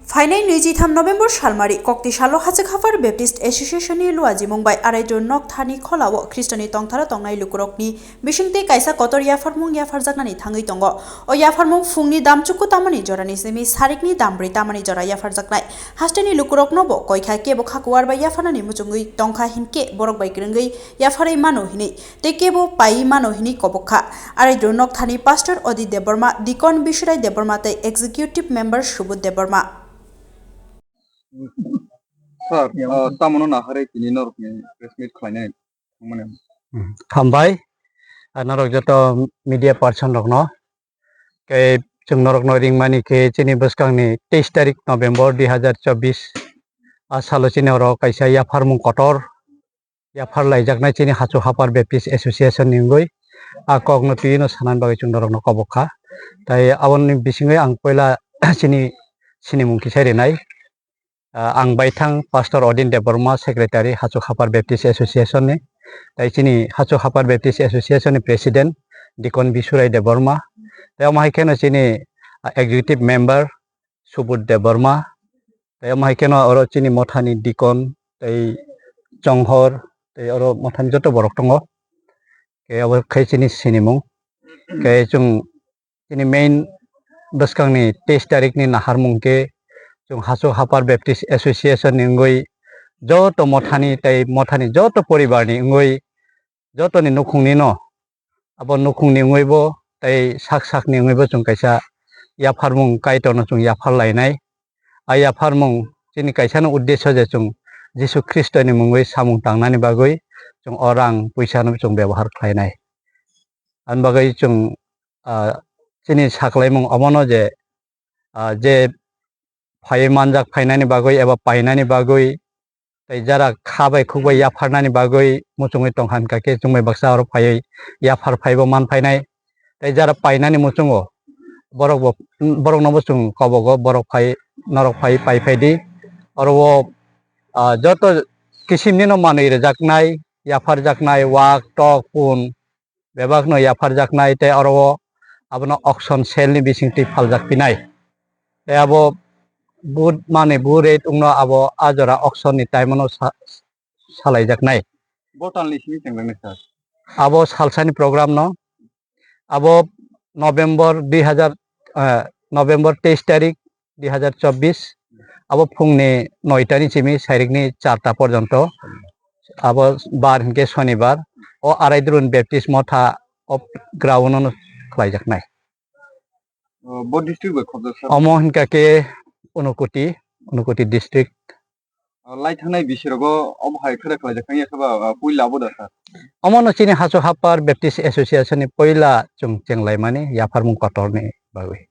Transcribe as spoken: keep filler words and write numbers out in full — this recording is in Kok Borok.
Phainai nui chi tham November salmari kokti salo Hachwk Haphar Baptist Association ni luajimung bai Araidro nok thani kholao Khristoni tongtharo tongnai lukurokni bisingtwi kaisa kotor yapharmung yapharjaknani thangwi tongo. O yapharmung phungni dam chuku tamani jorani simi sarikni dam brwi tamani jora yapharjaknai. Hasteni lukurokno bo koikha kebo khakuar bai yapharnani muchungwi tongkha hinkhe borok bai kwrwngwi yapharwi mano hinwi tei kebo paiwi mano hinwi kobok kha. Araidro nok thani Pastor Odi Debbarma, Deacon Bisurai Debbarma tei Executive Member Subud Debbarma. Sir, ah, tamono naharwi tini norokni press meet khlainai wngmani? Hmm, hambai. Ah, norok joto media person rokno. Khe chwng norokno ringmani khe chini bwskangni teis tarik November dui hazar chobbish a salo chini oro kaisa yapharmung kotor yaphar laijaknai chini Hachwk Haphar Baptist Association ni wngwi a kokno twiwi no sanani bagwi chwng norokno kobok kha. Tai aboni bisingwi ang puila chini sinimung kisa rinai. Ah, ang baithang Pastor Odin Debbarma, Secretary, Hachwk Haphar Baptist Association ni. Tai chini Hachwk Haphar Baptist Association ni President, Deacon Bisurai Debbarma. Tai omo hai kheno chini, ah, Executive Member, Subud Debbarma. Tai omo hai kheno oro chini mothani Deacon, tei Chonghor, tei oro mothani joto borok tongo. Khe abo khai chini sinimung. Khe chwng chini main bwskangni teis tarikni naharmung khe chwng Hachwk Haphar Baptist Association ni wngwi joto mothani tei mothani joto poribarni wngwi jotoni nukhungni no abo nukhungni wngwi bo tei sak sakni wngwi bo chwng kaisa yapharmung Kaitorno chwng yaphar lainai. A yapharmung chini kaisano uddesyo je chwng Jisu Khristoni mungwi samung tangnani bagwi chwng o rang puisano chwng bebohar khlainai. Ani bagwi chwng, ah, chini saklaimung omono je, ah, je phaiwi manjak phainani bagwi eba painani bagwi tei jara kha bai khuk bai yapharnani bagwi muchungwi tongkha hinkha khe chwngbai baksa oro phaiwi yaphar phaibo man phainai. Tei jara painani muchungo borok bo, borokno bo chwng kobogo, borok phai, norok phai pai phai di. Oro o, ah, joto kisimni no manwi rwjaknai, yapharjaknai, wak, tok, pun, bebakno yapharjaknai tei oro o abono auction sale ni bisingtwi phaljak pinai. Tei abo bu manwi bu rate wngno abo a jora auction ni time no sa-, salaijaknai. Bo talni simi chengjaknai, sir? Abo salsani program no. Abo November dui hazar, eh, November teis tarik dui hazar chobbish, abo phungni noitani simi sairikni charta porjonto abo bar hinkhe sonibar o Araidrun Baptist Motha o ground-o khlaijaknai. O, bo district bai khobjak, sir? Omo hinkha khe Unakoti, Unakoti district. O, lai thangnai bisi rogo obo hai khe khlaijak thang ya khe ba, o, puila abo da, sir? Omo no chini Hachwk Haphar Baptist Association ni puila chwng chenglaimani yapharmung kotor ni bagwi.